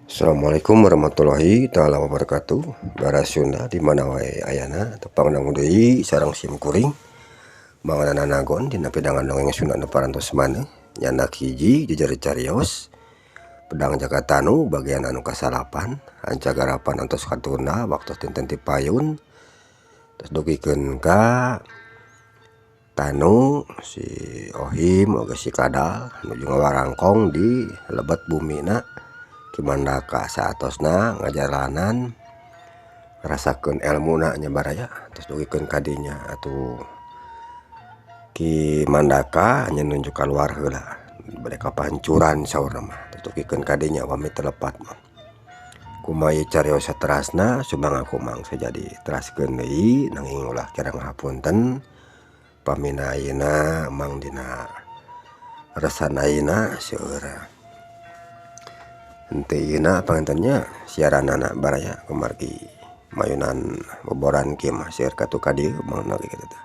Assalamualaikum warahmatullahi taala wabarakatuh. Bara Sunda di mana wae ayana tepang dangu deui sareng sim kuring manganana nagon dina pidangan dongeng Sunda nu parantos maneuh nyandak hiji jejer carios pedang Jagatanu bagian anu kasalapan ancagarapan antos katunda waktos dinten ti payun tos dugikeun ka Tanu si Ohim oge si Kadal nuju ngawarangkong di lebet bumina Ki Mandaka saatosna ngajalanan ngarasakeun elmuna nya baraya tos dugikeun ka dinya atuh Ki Mandaka nya nunjuk kaluar heula bade kapancuran saurna mah tos dugikeun ka dinya pami teu lepat mah. Kumaha ieu carios saterasna sumangga ku mangsa jadi teraskeun deui nanging ulah kirang hapunten pamina ayeuna mang dina resan ayeuna seueur henteu ieuna panginten nya siaranana baraya kumargi mayunan boboran kieu mah seueur katu ka dieu mangna ge kitu tah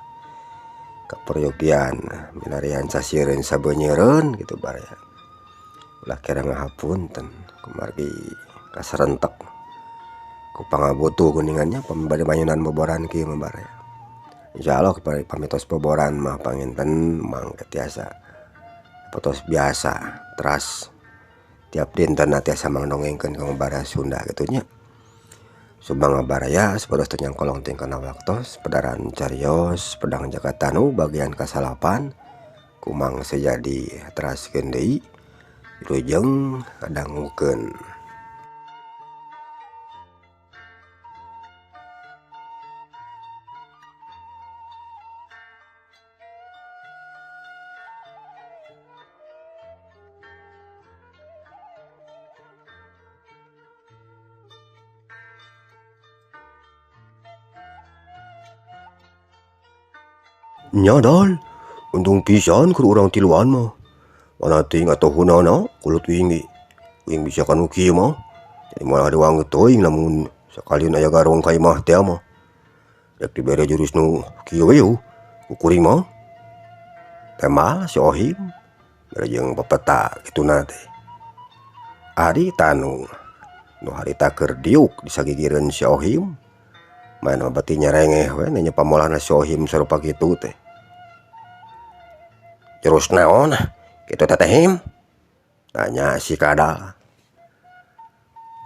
kaperyogian milarian sasieureun sabeunyereun kitu baraya ulah kirang ngahapunten kumargi kasarentek ku pangabutuh geuningan nya pami bade mayunan boboran kieu mah baraya. Insyaallah pamitos boboran mah panginten mangke tiasa potos biasa teras tiap dinten tiasa mangdongengkeun ka bara Sunda kitu nya. Sumangga baraya supados teu nyangkolong teuing kana waktos pedaran carios pedang Jagatanu bagian kasalapan kumang sejadi teraskeun deui wilujeng ngadangukeun. Nya dal, untung pisan keur urang tiluan mah. Mana teuing atohunana kulut uing ge. Uing bisa kanu kieu mah. Jadi moal hadewang teuing lamun sakalian aya garong ka imah teh mah. Rek dibere jurus nu kieu we yuh ku kuring mah. Temal si Ohim bari jeung pepeta kituna teh. Ari Tanu nu harita keur diuk disagigireun si Ohim. Maen mah beuti nyerengeh we nanya pamolahna si Ohim sarupa kitu teh. Jurus naon kitu teh Him? Tanya si Kadal.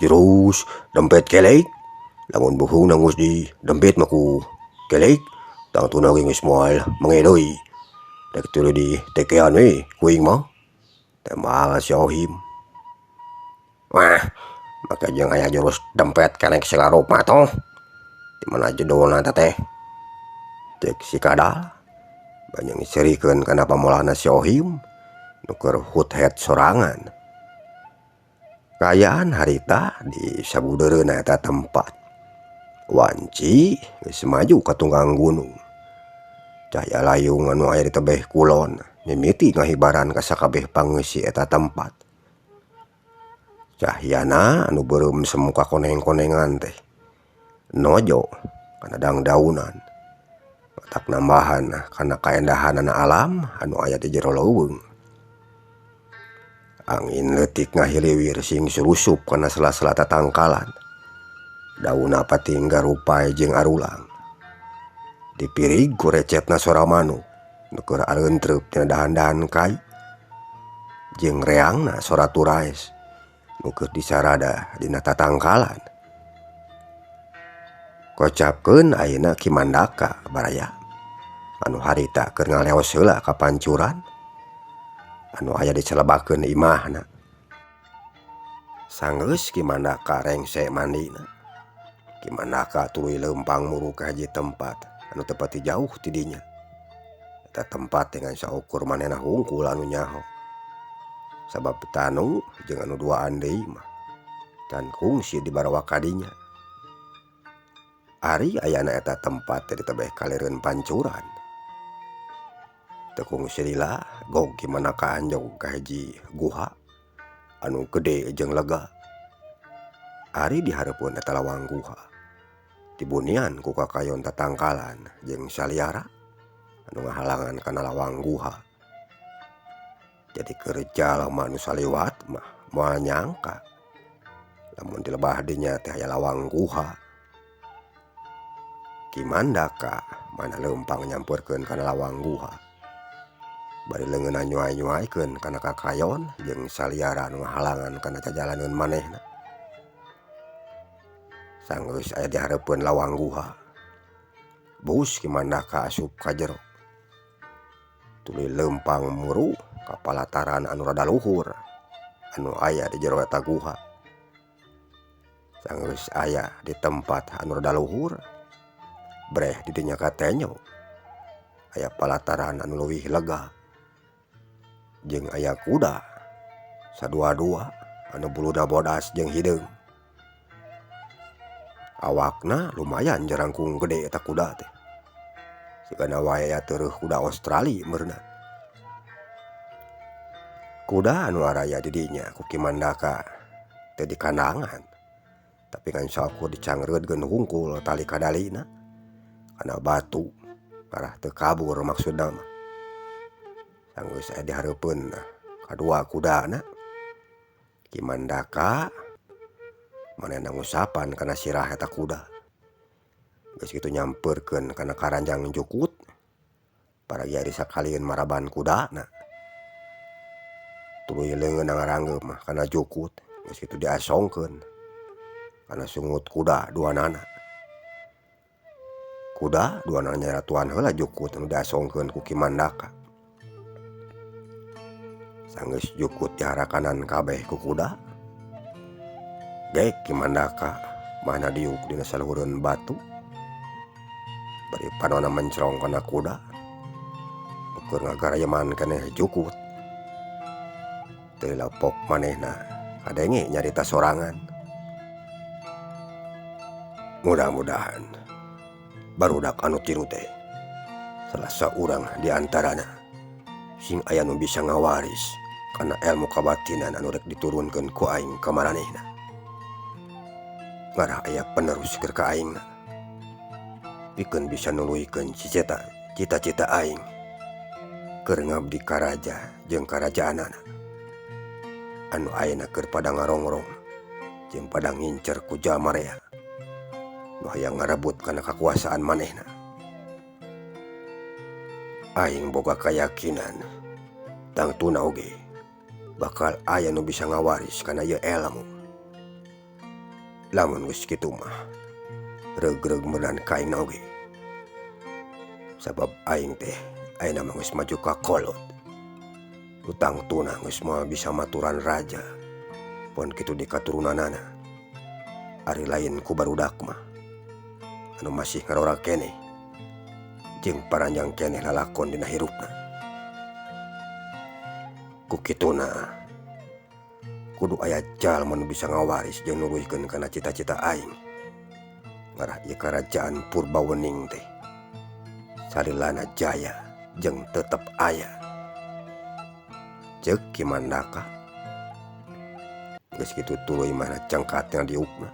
Jurus dempet kelek. Lamun buhungna geus di dempet mah ku kelek, tangtuna ge geus moal menge deui. Rek tuluy di tekean we ku uing mah. Tembal si Ohim. Wah, make jeung aya jurus dempet kelek segala rupa tuh. Di mana jedulna teh? Cek si Kadal. Banyak ngiserikeun kana pamolahna si Ohim nu keur huthead sorangan. Kaayaan harita di sabudeureunna eta tempat. Wanci geus maju ka tunggang gunung. Cahaya layung anu aya di tebeh kulon mimiti ngahibaran ka sakabeh pangeusi eta tempat. Cahyana anu beureum semu kakoneng-konengan teh nojo kana dangdaunan. Matak nambahan kana kaendahanana alam anu aya di jero leuweung. Angin leutik ngahiliwir sing surusup kana sela-sela tatangkalan. Daunna pating garupai jeung arulang. Dipirig ku recetna sora manuk nu keur areuntreup tina dahan-dahan kai. Jeung reangna sora turaes nu keur disarada dina tatangkalan. Kocapkeun ayeuna Ki Mandaka baraya anu harita keur ngaleos heula ka pancuran anu aya dicelebakeun imahna. Sanggeus Ki Mandaka rengse mandina. Ki Mandaka tuluy leumpang muru ka hiji tempat anu teu pati jauh ti dinya. Eta tempat dengan saukur manehna hungkul anu nyaho. Sabab Tanu jeung anu duaan deui mah can kungsi dibarawa ka dinya. Ari ayana eta tempat teh ditebeh kalireun pancuran. Teu kungsi lila gog Ki Mandaka anjog ka hiji guha anu gede jeung lega. Ari dihareupeun eta lawang guha. Dibunian ku kakayon tatangkalan jeung saliara anu ngahalangan kana lawang guha. Jadi keur jalma nu saliwat mah moal nyangka Lamun dilebah dinya teh aya lawang guha. Ki Mandaka mana leumpang nyamperkeun kana lawang guha. Bari leungeunna nyuai-nyuaikeun kana kakayon jeung saliara anu ngahalangan kana jajalaneun manehna. Sanggeus aya di hareupeun lawang guha. Bus Ki Mandaka asup ka jero. Tuluy leumpang muru ka palataran anu rada luhur anu aya di jero eta guha. Sanggeus aya di tempat anu rada luhur, breh di dinya katenyo aya palataran anu leuwih lega jeung aya kuda sadua-dua anu buluna bodas jeung hideung. Awakna lumayan jarangkung gede eta kuda teh. Sigana wae aya teureun kuda Australia meureunna. Kuda anu araya di dinya ku Ki Mandaka teh di kandangan. Tapi ngan sakur dicangreudkeun hungkul tali kadalina kana batu parah teu kabur maksudna mah. Sanggeus aya di hareupeun kadua kudana Ki Mandaka manehna ngusapan kana sirah eta kuda. Geus kitu nyamperkeun kana karanjang jukut paragi ari sakalieun maraban kudana. Tuluy leungeunna ngaranggeup mah kana jukut geus kitu diasongkeun kana sungut kuda duanana. Kuda duanana nyaratuan heula jukut anu diasongkeun ku Ki Mandaka. Sanggeus jukut diharakanan kabeh ku kuda. Gek Ki Mandaka mana diuk dina saluhureun batu. Bari panona mencrong kana kuda. Ukur ngagarayeman keneh jukut. Teu lepok manehna kadenge nyarita sorangan. Mudah-mudahan barudak anu tilu teh salah saurang di antarana sing aya nu bisa ngawaris kana ilmu kabatinan anu rek diturunkeun ku aing ka maranehna. Ngarah aya penerus keur ka aingna. Pikeun bisa nuluykeun cita-cita aing keur ngabdi ka raja jeung karajaanana anu ayeuna keur pada ngarongrong jeung pada ngincer ku jalma rea nu hayang ngarebut kana kakuasaan manehna. Aing boga kayakinan tangtuna oge bakal aya nu bisa ngawaris kana ieu elmu. Lamun geus kitu mah reug-reug meunang ka aing oge. Sabab aing teh ayeuna mah geus maju ka kolot. Nu tangtuna geus moal bisa maturan raja pon kitu di katurunanana. Ari lain ku barudak mah anu masih ngarora keneh jeung paranjang keneh lalakon dina hirupna. Ku kituna kudu aya jalma nu bisa ngawaris jeung nuluykeun kana cita-cita aing. Ngarah ieu karajaan Purbawening teh salilana jaya jeung tetep aya. Ceuk Ki Mandaka. Geus kitu tuluy mana cengkatna diukna.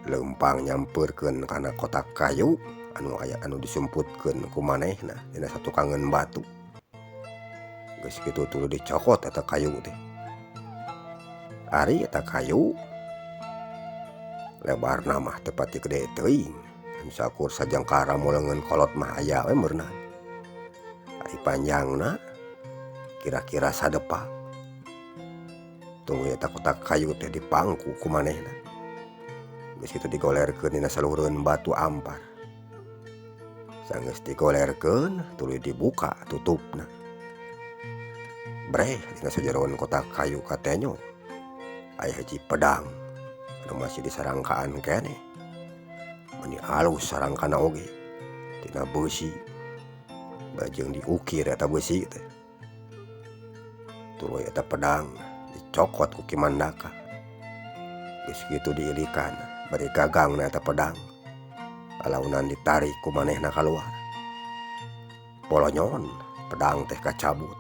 Leumpang nyamperkeun kana kotak kayu anu aya anu disumputkeun ku manehna dina satukangeun batu. Geus kitu tuluy dicokot eta kayu teh. Ari eta kayu lebarna mah teu pati gede teuing. Anu sakur sajangkara moleungeun kolot mah aya we meurna. Ari panjangna kira-kira sadepa. Tuluy eta kotak kayu teh dipangku ku manehna. Geus kitu digolerkeun dina saluhureun batu ampar. Sanggeus digolerkeun tuluy dibuka tutupna. Breh dina sajeroan kotak kayu katenyo aya hiji pedang anu masih disarangkaan keneh. Meuni alus sarangkana oge tina beusi bajeng diukir eta beusi teh. Tuluy eta pedang dicokot ku Ki Mandaka. Geus kitu diilikan bari gagangna eta pedang. Alaunan ditarik ku manehna kaluar. Polonyon pedang teh kacabut.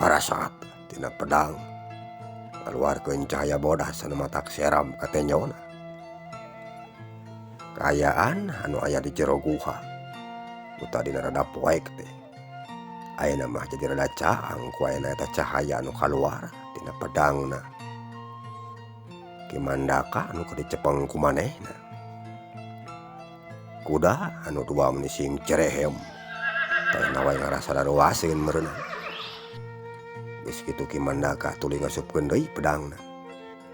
Parasat tina pedang ngaluarkeun cahaya bodas anu matak seram katenyona. Kaayaan anu aya di jero guha nu tadina rada poek teh ayeuna mah jadi rada caang ku ayeuna eta cahaya anu kaluar tina pedangna. Ki Mandaka anu keur dicepeng ku manehna. Kuda anu dua meni sing cerehem. Tayana wae ngarasa daruaseun meureunna. Geus kitu Ki Mandaka tuluy ngasupkeun deui pedangna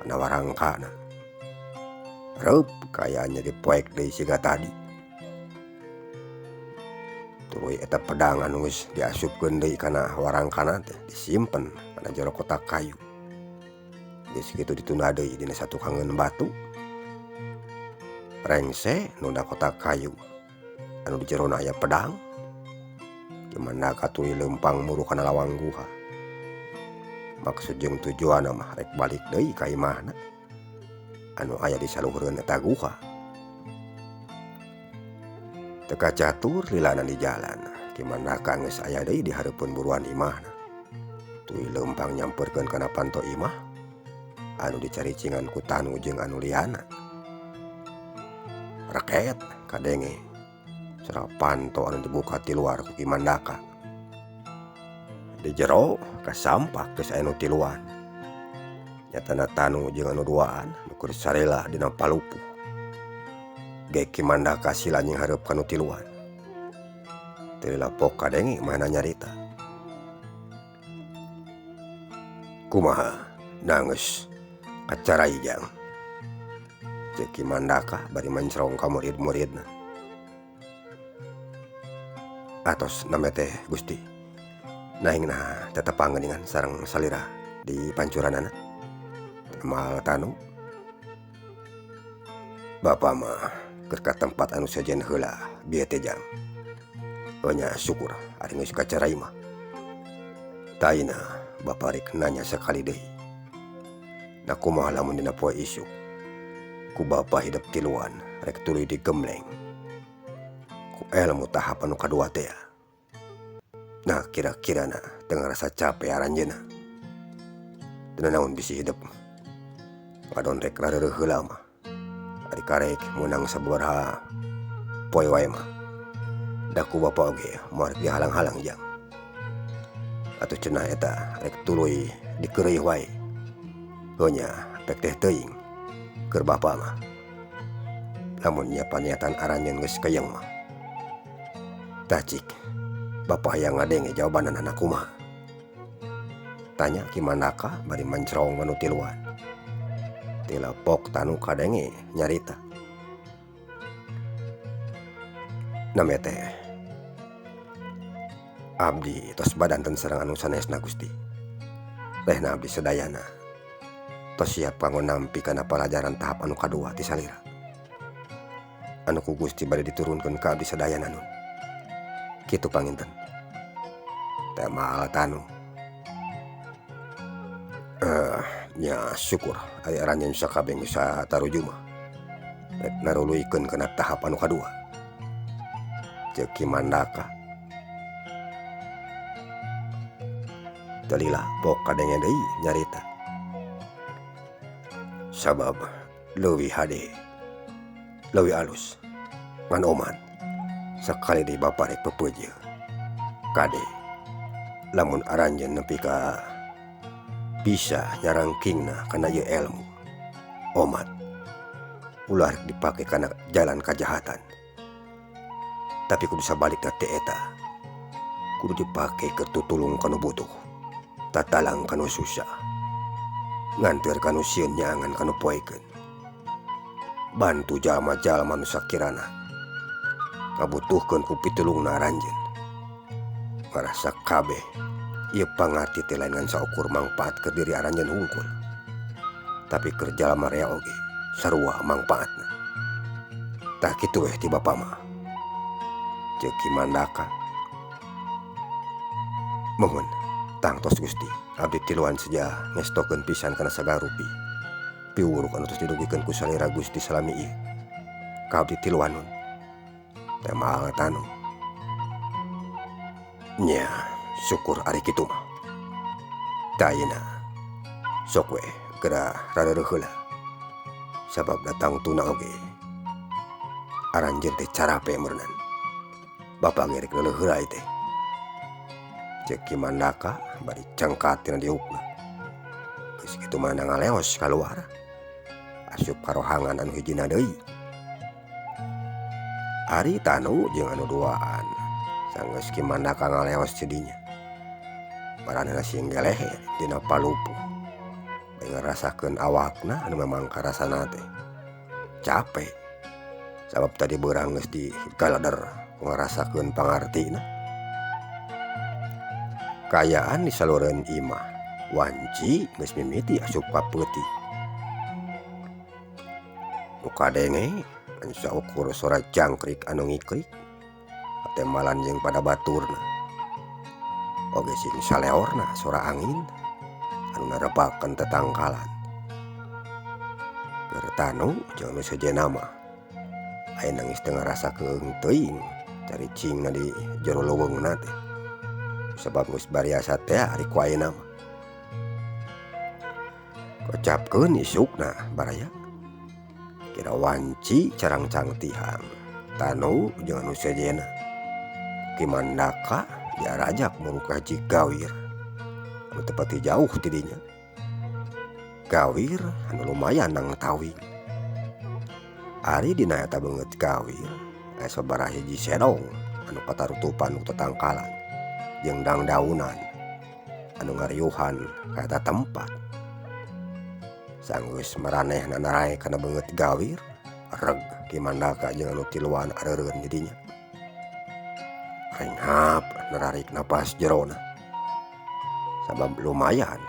kana warangkana. Reup kaayaan jadi poek deui siga tadi. Tuluy eta pedang anu geus diasupkeun deui kana warangkana teh disimpen kana jero kotak kayu. Geus kitu ditunda deui dina satukangeun batu. Rengse nunda kotak kayu anu di jerona aya pedang. Ki Mandaka tuluy leumpang muru kana lawang guha. Maksud jeung tujuanna mah rek balik deui ka imahna anu aya di saluhureun eta guha. Teu kacatur lilana di jalan, Ki Mandaka geus aya deui di hareupeun buruan imahna. Tuluy leumpang nyamperkeun kana panto imah anu dicaricingan ku Tanu jeung anu liana. Reket kadenge sora panto anu dibuka ti luar ku Ki Mandaka. Di jero kasampak geus aya nu tiluan. Nyatana Tanu jeung anu duaan nu keur sarela dina palupuh. Ge Ki Mandaka sila nyinghareup ka nu tiluan. Teu lila pok kadenge manehna nyarita. Kumaha nangeus acara jang? Ceuk Ki Mandaka bari mencrong ka murid-muridna. Atos name teh Gusti. Naingna tetepang geuningan sareng salira di pancuranana. Mal Tanu. Bapa mah keur ka tempat anu sejen heula bieu teh jang. Nya syukur ari geus kacarai mah. Taina bapa rek nanya sakali deui. Da kumaha lamun dina poe isuk ku bapa hidep tiluan rek tuluy digembleng ku elmu tahap anu kadua teh. Nah kira-kirana teu ngarasa cape aranjeunna. Teu nanaon bisi hidep. Ngadon rek rareureun heula mah. Ari karek meunang sababaraha poe wae mah. Da ku bapa oge moal rek dihalang-halang jang. Atuh cenah eta rek tuluy dikeureuy wae. Heuh nya pek teh teuing keur bapa mah. Lamun nya paniatan aranjeun geus keyeng mah. Tah cik, bapa hayang ngadenge jawabanana kumaha? Tanya Ki Mandaka bari mencrong ka nu tiluan. Tilepok Tanu kadenge nyarita. Name teh abdi tos badanten sareng anu sanesna Gusti. Lehna abdi sadayana tos siap kanggo nampi kana palajaran tahap anu kadua ti salira. Anu ku Gusti bade diturunkeun ka abdi sadayana nun. Kitu panginten. Teh mal Tanu. Nya syukur ari aranjeun sakabeh geus taruju mah. Rek naruluikeun kana tahap anu kadua. Ceuk Ki Mandaka. Teu lila pok kadenge deui nyarita. Sabab leuwih hade, leuwih alus ngan omat sakali deui bapa rek pepeujeuh. Kade lamun aranjeun nepi ka bisa nyarangkingna kana ieu elmu. Omat ulah rek dipake kana jalan kajahatan. Tapi kudu sabalikna teh eta kudu dipake keur tutulung ka nu butuh, tatalang ka nu susah, nganteur ka nu sieun nyaangan ka nu poekeun. Bantu jalma-jalma nu sakirana ngabutuhkeun ku pitulungna aranjeun. Ngarasa kabeh ieu pangarti teh lain ngan saukur mangpaat keur diri aranjeun hungkul, tapi keur jalma rea oge sarua mangpaatna. Tah kitu weh ti bapa mah. Ceuk Ki Mandaka. Mohon tangtos Gusti, abdi tiluan seja ngestokeun pisan kana sagala rupi. Piwuruk anu tos didugikeun ku salira Gusti salami ieu. Ka abdi tiluan nun. Teh maal Tanu. Nya syukur ari kitu mah. Tah ayeuna sok we geura rareureun heula. Sabab datang tuna oge aranjeun teh carape meureunan. Bapa ge rek leuleum heula ieu teh. Ceuk Ki Mandaka bari cengkat tina diukna. Geus kitu mah ngaleos kaluar. Asup ka rohangan anu hijina deui. Ari Tanu jeung anu duaan sanggeus Ki Mandaka ngaleos ti dinya. Maranehna sing gelehe dina palupuh bari ngarasakeun awakna anu memang karasana teh cape sabab tadi beurang geus digaleder ngarasakeun pangartina. Kaayaan di salureun imah wanci geus mimiti asup ka peuting. Nu kadenge anu saukur sora jangkrik anu ngikrik katemalan jeung pada baturna. Oge sing saleorna sora angin anu narepakeun tetangkalan. Keur Tanu jeung nu sejenna mah ayeuna geus teu ngarasa keung teuing caricingna di jero leuweungna teh. Sabab geus bariasa teh ari ku ayeuna mah. Kocapkeun isukna baraya. Kira wanci carangcang tihang Tanu jeung anu sejenna. Ki Mandaka diarajak muruk ka hiji gawir anu teu pati jauh ti dinya. Gawir anu lumayan nang tawing. Ari dina eta beungeut gawir aya sabaraha hiji sedong anu katarutupan ku tetangkalan jeung dangdaunan anu ngariuhan ka eta tempat. Sanggeus maranehna narae kana beungeut gawir, reg Ki Mandaka jeung anu tiluan areureun di dinya. Renghap nararik napas jerona. Sabab lumayan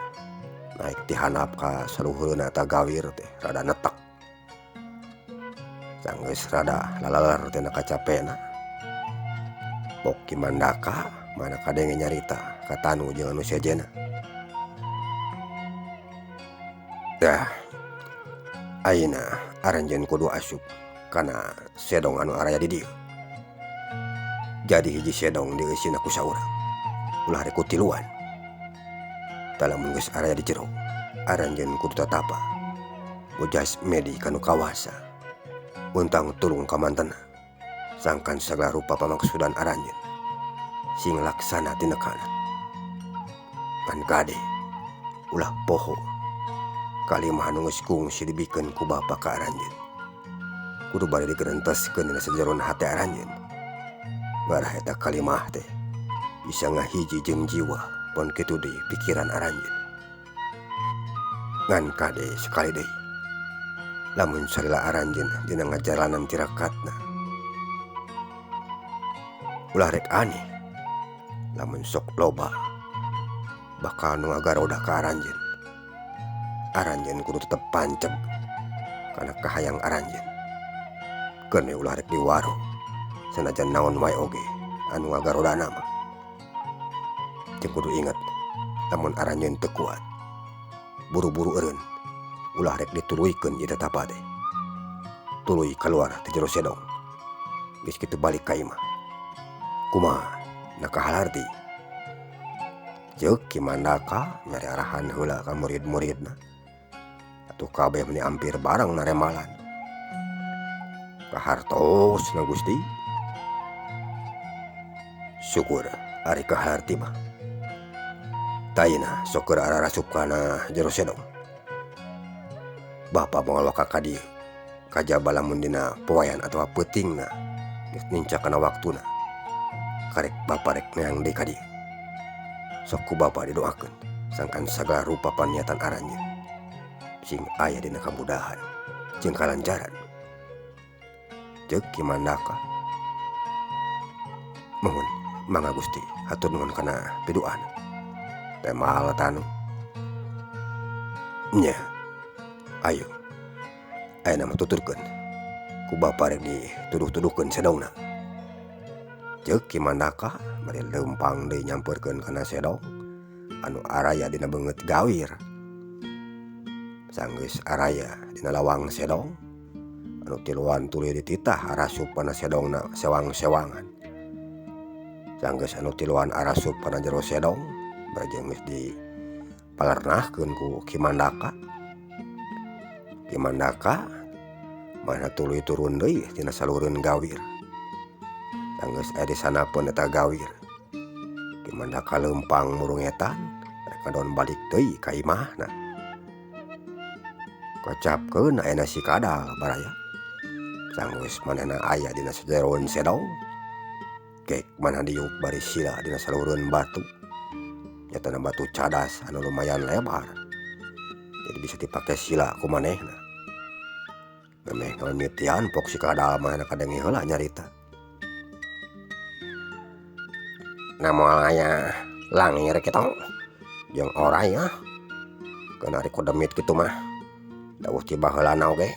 naik ti handap ka saluhureunna eta gawir teh rada netek. Sanggeus rada lalalar tina kacapena. Pok Ki Mandaka mana kadenge nyarita ka Tanu jeung anu sejenna. Dah, ayeuna aranjeun kudu asup kana sedong anu araya di dieu. Jadi hiji sedong dieusina ku saurang. Ulah rek ku tiluan. Tah lamun geus araya di jero, aranjeun kudu tatapa. Ujas medi kanu kawasa. Untang tulung ka mantena. Sangkan sagala rupa pamaksudan aranjeun sing laksana tinekana. Ngan kade ulah poho kalimah anu geus kungsi dibikeun ku bapa ka aranjeun. Kudu bade digerenteskeun dina sajerona hate aranjeun. Ngarah eta kalimah teh bisa ngahiji jeung jiwa pon kitu deui pikiran aranjeun. Ngan kade sakali deui lamun salila aranjeun dina ngajalanan tirakatna ulah rek aneh lamun sok loba bakal nu ngagaroda ka aranjeun. Aranjeun kudu tetep panceg kana kahayang aranjeun. Keun we ulah rek diwaro sanajan naon wae oge anu ngagarodana mah. Jeung kudu inget lamun aranjeun teu kuat buru-buru eureun ulah rek dituluykeun ieu tapa teh. Tuluy kaluar ti jero sedong. Geus kitu balik ka imah. Kumaha na kahalarti? Ceuk Ki Mandaka mere arahan heula ka murid-muridna. Atuh kabeh meni ampir bareng naremalan. Kahartos na Gusti. Syukur ari kahalarti mah. Tayina sok keur ararasup kana jero sedong. Bapa moal waka ka dieu. Kajaba lamun dina poean atawa peutingna geus nincak kana waktuna. Karek bapa rek neang deui ka dieu. Sok ku bapa didoakeun sangkan sagala rupa paniatan aranjeun sing aya dina kamudahan jeung kalancaran. Ceuk Ki Mandaka. Mohon mangga Gusti hatur nuhun kana piduana. Temal Tanu. Nya. Ayo. Ayeuna mah tuturkeun. Ku bapa rek dituduh-tuduhkeun sedongna. Ceuk Ki Mandaka bari leumpang deui nyamperkeun kana sedong anu araya dina beungeut gawir. Sanggeus araya dina lawang sedong anu tiluan tuluy dititah arasup kana sedongna sewang-sewangan. Sanggeus anu tiluan arasup kana jero sedong bari jeung geus dipalarnahkeun ku Ki Mandaka. Ki Mandaka mana tuluy turun deui tina salureun gawir. Sanggeus aya di sanapeun eta gawir. Ki Mandaka leumpang murung etan rek ngadon balik deui ka imahna. Kocapkeun ayeuna si Kadal baraya. Sanggeus manehna aya dina sajeroeun sedong. Gek manehna diuk bari sila dina saluhureun batu. Nyatana batu cadas anu lumayan lebar. Jadi bisa dipake sila ku manehna. Memeh ngamimitian pok si Kadal manehna kadenge heula nyarita. Na moal aya langir kitu jeung oray ah. Keun ari ku demit kitu mah dawuh ti baheulana oge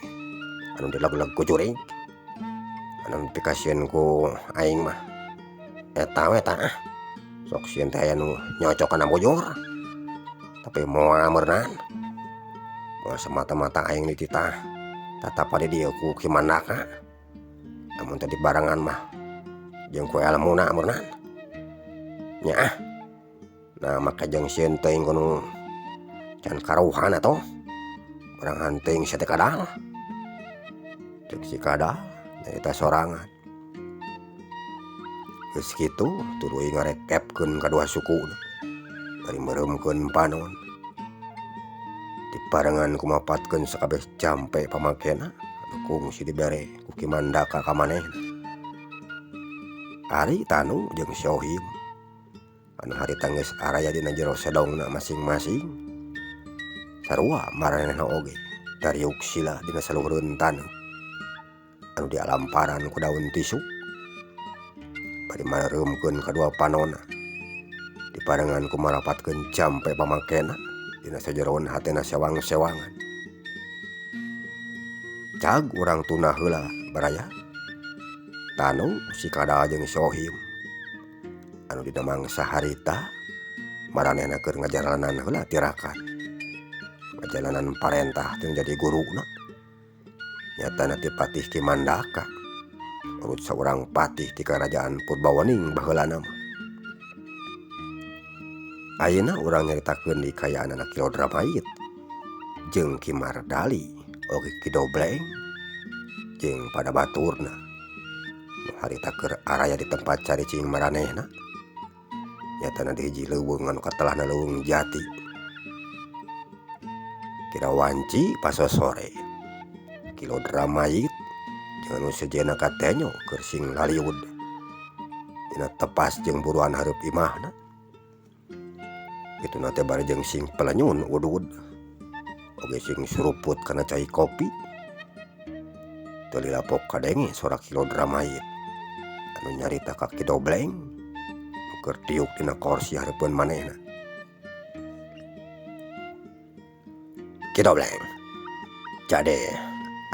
anu dileg-leg ku jurig anu dipikasieun ku aing mah eta we tah ah. Sok sieun teh aya nu nyocok kana bujur tapi moal meureunan moal semata-mata aing dititah tatapan di dieu ku Ki Mandaka lamun teh dibarengan mah jeung ku elmuna meureunan nya ah. Nah make jeung sieun teuing kudu can karuhan atuh barengan teuing sia teh Kadal. Ceuk si Kadal nyarita sorangan. Geus kitu tuluy ngarekepkeun kadua sukuna bari meureumkeun panon. Diparengan ku mapatkeun sakabeh jampe pamakena anu kungsi dibere ku Ki Mandaka ka manehna. Ari Tanu jeung Sohim anu harita geus araya dina jero sedongna masing-masing sarua maranehna oge dariuk sila dina saluhureun taneuh anu dialamparan ku daun tisu bari mareumkeun kadua panonna diparengan ku marapatkeun jampe pamakena dina sajeroeun hatena sewang-sewangan. Cag urang tuna heula baraya Tanu si Kadal jeung Sohim anu dina mangsa harita maranehna keur ngajalanan heula tirakat ngajalanan parentah teh jadi guruna nyatana ti Patih Ki Mandaka urut saurang patih ti karajaan Purbawening baheulana mah. Ayeuna urang nyaritakeun di kayaanana Ki Lodra Mayit jeung Ki Mardali oge Ki Dobleng jeung pada baturna nu harita keur araya di tempat caricing maranehna nyatana di hiji leuweung anu katelahna leuweung jati. Kira wanci pasosore Ki Lodra Mayit jeung anu sejenna katenyo keur sing laliud dina tepas jeung buruan hareup imahna. Kituna teh bari jeung sing pelenyun udud oge sing suruput kana cai kopi. Teu lila pok kadenge sora Ki Lodra Mayit anu nyarita ka Ki Dobleng nu keur diuk dina korsi hareupeun manehna. Ki Dobleng, jadi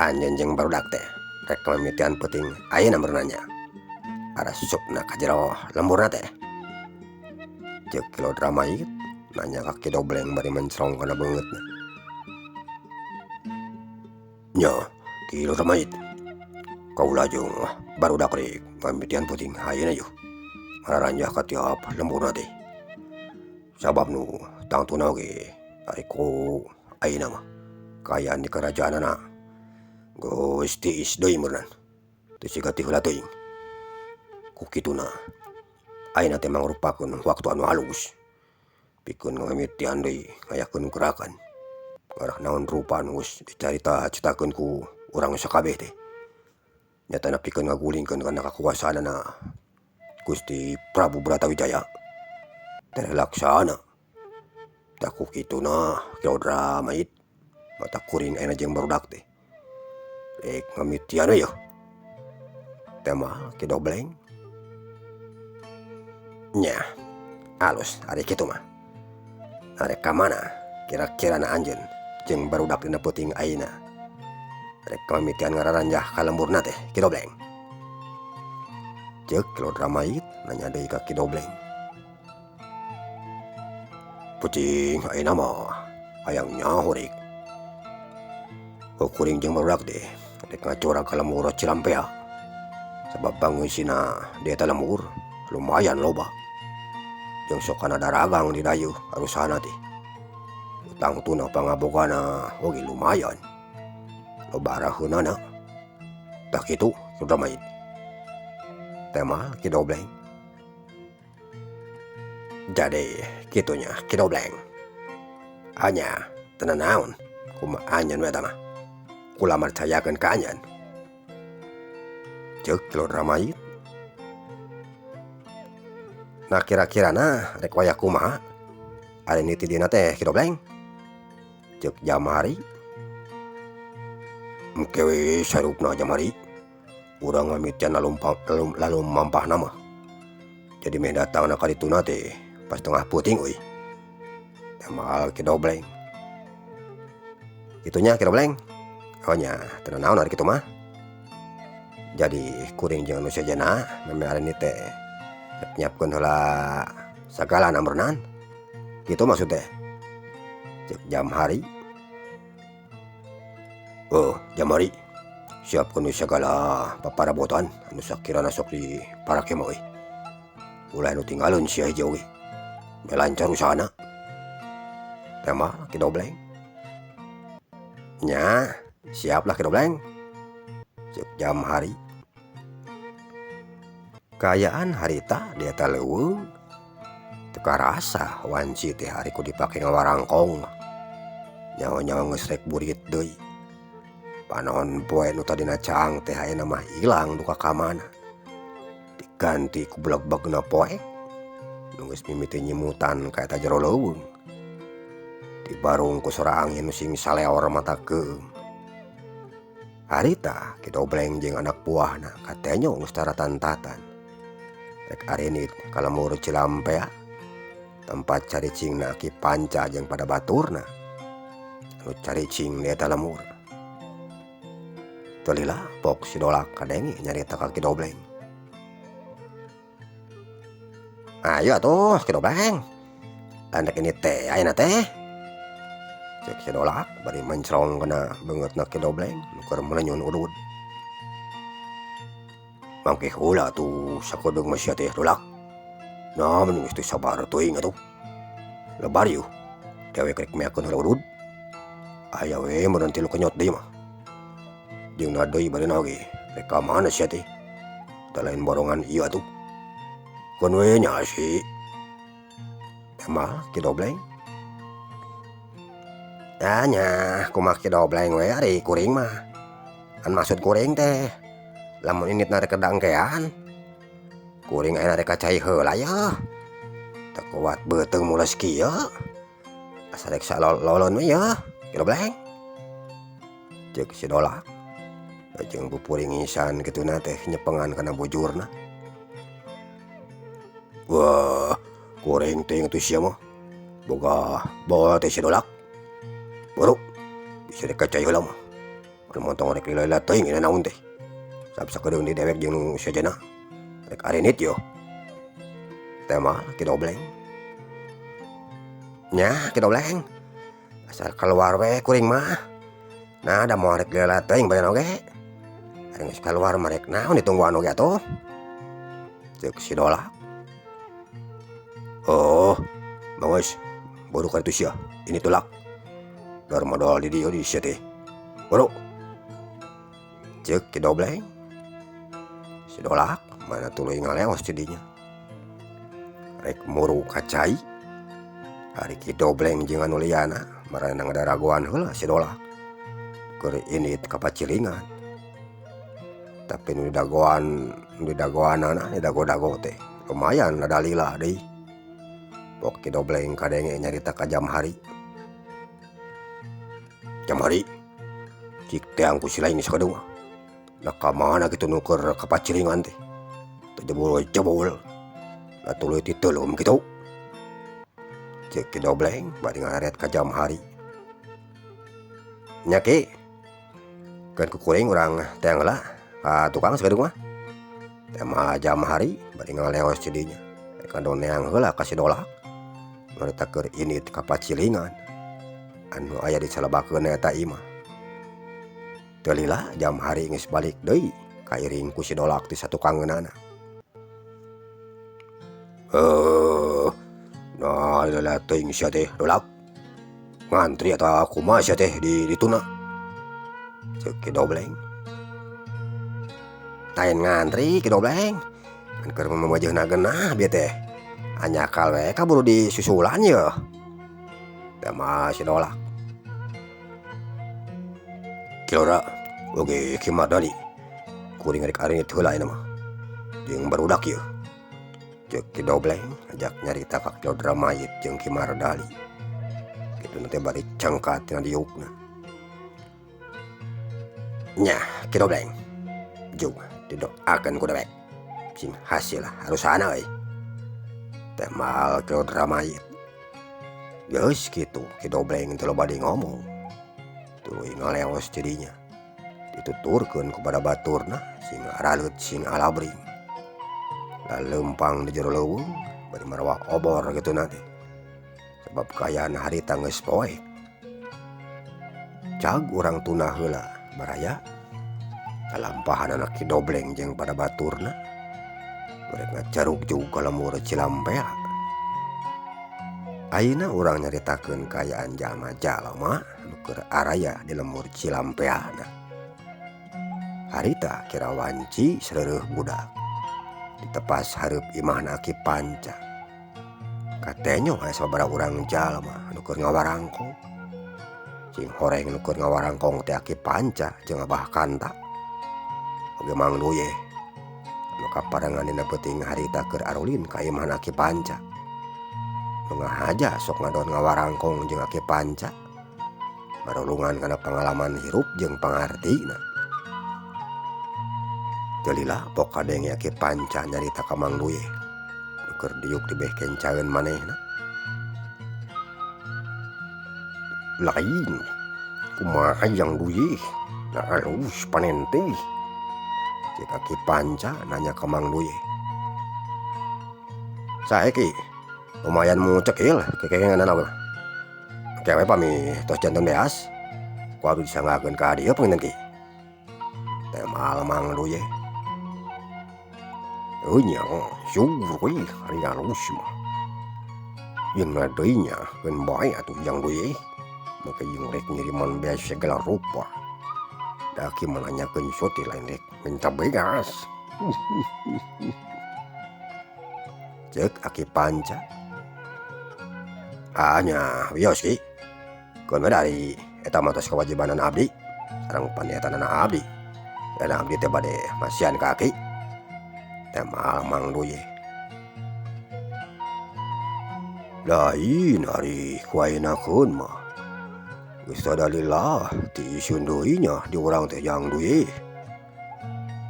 anjeun jeung barudak teh rek mimitian peuting ayeuna meureunan nya. Arasupna ka jero lemburna teh. Ceuk Ki Lodra Mayit nanya ka Ki Dobleng bari mencrong kana beungeutna. Nya, Ki Lodra Mayit, kaula jeung barudak rek ngamitian peuting ayeuna yuh. Ngararanjah ka tiap lemburna teh. Sabab nu tangtuna oge ari ku ayeuna mah kaayaan di karajaanana geus tiis deui meureunan. Teu siga ti heula teuing. Ku kituna ayeuna teh mangrupakeun waktu anu halus pikeun ngamimitian deui ngayakeun gerakan. Ngarah naon rupa anu geus dicarita-citakeun ku urang sakabeh teh. Nyatana pikeun ngagulingkeun kana kakuasaanana Gusti Prabu Bratawijaya. Terlaksana. Tah ku kituna Ki Lodra Mayit mata kuring ayeuna jeung barudak teh. Rek ngamitian we yeuh. Tema Ki Dobleng. Nya, alus ari kitu mah. Arek ka mana kira-kirana anjeun jeung barudak dina peuting ayeuna. Rek ngamitian ngararanjah ka lemburna teh Ki Dobleng. Ceuk Ki Lodra Mayit nanya deui ka Ki Dobleng. Peuting ayeuna mah hayang nyaho rek. Kuring jeung barudak teh rek ngacorag ka lembur Cilampea. Sabab bangeusina di eta lembur lumayan loba. Jeung sok kana daragang di dayeuh arusana teh. Tangtuna pangabogana oge lumayan. Loba araheunana. Tah kitu Ki Lodra Mayit. Tema Ki Dobleng. Jadi kitunya Ki Dobleng. Hanya teu nanaon kumaha anjeun we eta mah. Kula marcayakeun ka anjeun. Ceuk Ki Lodra Mayit. Nah kira-kirana rek wayah kumaha ari niti dina teh Ki Dobleng? Ceuk Jamari. Engke we sarupna Jamari. Urang ngamitian lalumampahna mah. Jadi meh datangna ka dituna teh pas tengah peuting euy. Teh Ki Dobleng. Kitu nya Ki Dobleng. Oh nya teu nanaon ari kitu mah. Jadi kuring jeung anu sejenna meme ari ni teh rek nyiapkeun heula sagala meureunan. Kitu maksud teh. Ceuk Jamhari. Oh Jamhari siapkeun we sagala paparabotan anu sakirana sok diparake mah euy. Ulah nu tinggaleun sia hiji oge. Meh lancar usahana. Teh mah Ki Dobleng. Nya siap lah Ki Dobleng. Ceuk Jamhari. Kaayaan harita di eta leuweung teu karasa wanci teh ari ku dipake ngawarangkong. Nyaho-nyaho geus rek burit deui. Panon poe nu tadina caang teh ayeuna mah ilang duka ka mana. Diganti ku blegbegna poek nu geus mimiti nyimutan ka eta jero leuweung. Dibarung ku sora angin nu sing saleor mata keueung. Harita Ki Dobleng jeung anak buahna katenyo geus taratan-tatan. Rek arinit ka lembur Cilampea tempat caricingna Ki Panca jeung pada baturna anu caricing di eta lembur. Teu lila pok si Dolak kadenge nyarita ka Ki Dobleng. Ayo atuh Ki Dobleng. Lain rek ini teh ayeuna teh. Ceuk si Dolak bari mencrong kana beungeutna Ki Dobleng nu keur melenyun udud. Mangke heula atuh sakedeung mah sia teh Dolak. Nah mending geus teu sabar teuing atuh. Lebar yuh dewek rek meakeun heula udud. Aya we meureun tilu kenyot deui mah. Jeung na deui bareuna oge rek ka mana sia teh. Da lain borongan ieu atuh. Keun we nya si. Teh mah Ki Dobleng. Ah nya kumaha Ki Dobleng we ari kuring mah. Kan maksud kuring teh lamun inditna rek dangkean kuring ayeuna rek ka cai heula yeuh. Teu kuat beuteung mules kieu. Asa rek salolon we yeuh Ki Dobleng. Ceuk si Dolak. Jeung pupuringisan kituna teh nyepengan kana bujurna. Wah, kuring teh atuh sia mah. Boga bawa teh si Dolak. Buru bisa rek ka cai heula mah. Anu montong rek lila-lila teuing ina naon teh. Sab sakedeung di dewek jeung nu sejenna. Rek arinit yo. Teh mah Ki Dobleng. Nya Ki Dobleng. Asal keluar we kuring mah. Nah da moal rek lila teuing bae oge. Ari geus kaluar mah rek naon ditungguan oge atuh. Ceuk si Dolak. Oh, geus buru ka ditu sia. Ini tulak. Dar modal di dieu di sia teh. Buru. Ceuk Ki Dobleng. Si Dolak mana tuluy ngaleos ti dinya. Rek muru ka cai. Ari Ki Dobleng jeung anu liana maranehna ngadaragoan heula si Dolak. Keur indit ka pacilingan. Tapi nu didagoan nu didagoanana didago-dago teh lumayan rada lila deui. Pok Ki Dobleng kadenge nyarita ka Jamhari. Jamhari cik teang ku si lain sakedeung mah. Da ka mana kitu nu keur ka pacilingan teh. Teu jebul-jebul. Da tuluy titeulem kitu. Ceuk Ki Dobleng bari ngaret ka Jamhari. Nya Ki, keun ku kuring urang teang heula ka tukang sakedeung mah. Teh mah Jamhari bari ngaleos ti dinya. Rek ngadoneang heula ka si Dolak. Nyarita keur indit ka pacilingan anu aya dicalebakeun eta imah. Teu lila Jamhari geus balik deui kairing ku si Dolak ti satukangeunana. Nah lila teuing sia teh Dolak. Ngantri atawa kumaha sia teh di dituna. Ceuk Ki Dobleng. Lain ngantri Ki Dobleng. Kan keur mamajeuhna geunah bieu teh. Anyakal we kaburu disusulan yeuh. Teh mah si Dolak. Ki Lodra oge Ki Mardani kuring rek areunit heula ayeuna mah jeung barudak ieu. Ceuk Ki Dobleng ajak nyarita ka Ki Lodra mayit jeung Ki Mardali. Kituna teh bari cengkat tina diukna. Nya Ki Dobleng jug didoakeun ku dewek sing hasil harusana euy. Temal Ki Lodra mayit. Geus kitu Ki Dobleng teu loba deui ngomong. Tuluy ngaleos jadinya. Dituturkeun kepada baturna sing araleut sing alabring. Laleumpang di jero leuweung bari marawa obor kituna teh. Sabab kaayaan harita geus poek. Cag urang tunda heula baraya kalampahanana Ki Dobleng jeung pada baturna. Rek ngacaruk jug ka lembur Cilampea. Ayeuna urang nyaritakeun kaayaan jalma-jalma nu keur araya di lembur Cilampeana. Harita kira wanci sareureun budak ditepas hareup imahna Ki Panca. Katenyo aya sababaraha urang jalma nu keur ngawarangkong. Cing horeng nu keur ngawarangkong teh Ki Panca jeung Abah Kanta. Oge Mang Duyeh nu kaparengan dina peuting harita keur arulin ka imahna Ki Panca. Nu ngahaja sok ngadon ngawarangkong jeung Ki Panca. Marulungan kana pangalaman hirup jeung pangartina. Teu lila pok kadenge Ki Panca nyarita ka Mang Duyeh nu keur diuk di beh kencaeun manehna. Lain kumaha Jang Duyeh da alus panen teh. Ceuk Ki Panca nanya ka Mang Duyeh. Sae Ki, lumayan mu cekil kekengeunana mah. Kewe pami tos janten beas ku abdi disanggakeun ka dieu panginten Ki. Temal Mang Duyeh. Euy nya syukur we ari alus mah. Yeun deui nya keun bae atuh Jang Duyeh. Maka jeung rek ngiriman beas segala rupa. Da Ki mah nanyakeun sote lain rek minta beas. Ceuk Aki Panca. Ah nya wios Ki. Keun we dari eta mah tos kewajibanan abdi sareng panietanana abdi. Dan abdi teh bade masihan ka Aki. Temal Mang Duyeh. Lain ari ku ayeuna mah. Geus sadalillah ti isun deui nya di urang teh Jang Duyeh.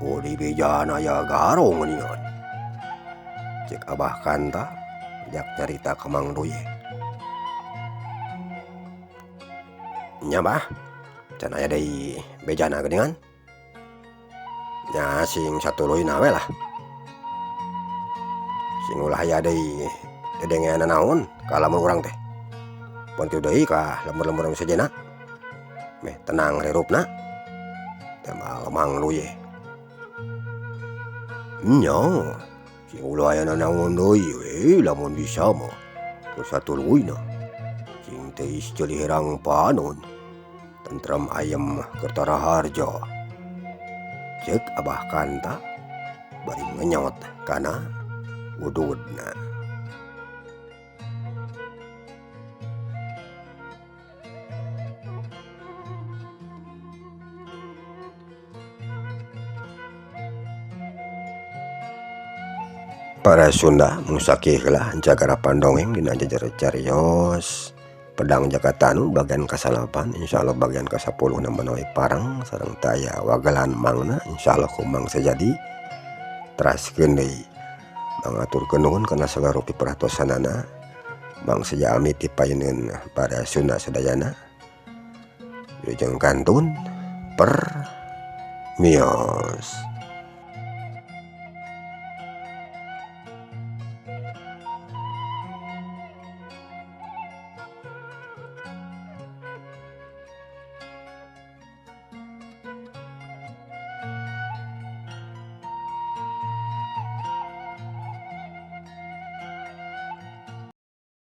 Oh di bejana aya garong geuningan. Ceuk Abah Kanta ajak nyarita ka Mang Duyeh. Nya bah, can aya deui bejana geuningan. Nya sing satuluyna we lah. Sing ulah aya deui dedengean nanaon ka lamun urang teh. Pon kieu deui ka lembur-lembur nu sejenna. Meh tenang hirupna. Temal Mang Duyeh. Nya, sing ulah aya nanaon deui we lamun bisa mah. Ku satuluyna. Sing teuis ceuli herang panon. Tentrem ayem Kertaraharja. Ceuk Abah Kanta bari ngenyot kana ududna. Para Sunda musakih lah jagara pandongeng dina jejer carios pedang Jakatanu bagian ka-9 insyaallah bagian ka-10 menawi parang sareng taya wagelan mangna insyaallah kumang sajadi teraskeun deui. Mangaturkeun nuhun kana sagala rupi perhatosanana. Mang seja amit ti payuneun para Sunda sadayana. Wilujeng kantun per mios.